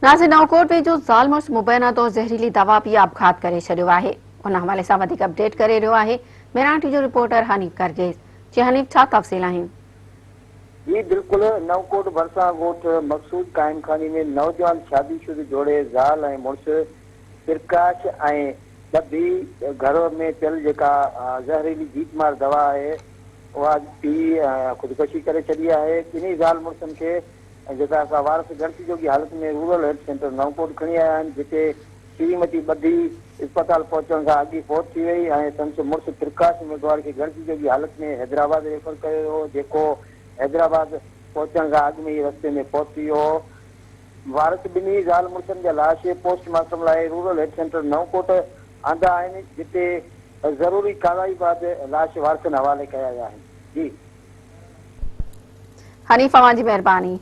ناظرين نئون ڪوٽ ويجهو زال مڙس مبينا طور زهريلي دوا پي آپگهات ڪري ڇڏيو آهي ان حوالي سان وڌيڪ اپڊيٽ ڪري رهيو آهي مهراڻ ٽي جو رپورٽر حنيف گرگيز جي حنيف ڇا تفصيل آهن. جي بلڪل نئون ڪوٽ ڀرسان ڳوٺ مقصود قائم خاني ۾ نوجوان شادي شده جوڙي زال ۽ مڙس پرڪاش ۽ ٻڌي گهر ۾ پيل جيڪا زهريلي جيت مار دوا آهي اها پي خودڪشي ڪري ڇڏي آهي ٻنهي زال مڙسن کي ۽ جيڪا سا وارث ڳڻتي جوڳي حالت ۾ رورل هيلٿ سينٽر نئون ڪوٽ کڻي آيا آهن جتي شريمتي ٻڌي اسپتال پهچڻ کان اڳ ئي فوت ٿي وئي ۽ سندس مڙس پرڪاش ميگهواڙ کي ڳڻتي جوڳي حالت ۾ حيدرآباد ريفر ڪيو ويو هو جيڪو حيدرآباد پهچڻ کان اڳ ۾ ئي رستي ۾ فوت ٿي ويو هو. وارث ٻنهي زال مڙسن جا لاش پوسٽ مارٽم لاء رورل هيلٿ سينٽر نئون ڪوٽ آندا آهن جتي ضروري ڪارروائي بعد لاش وارثن حوالي ڪيا ويا آهن. جي. حنيف اوهان جي مهرباني.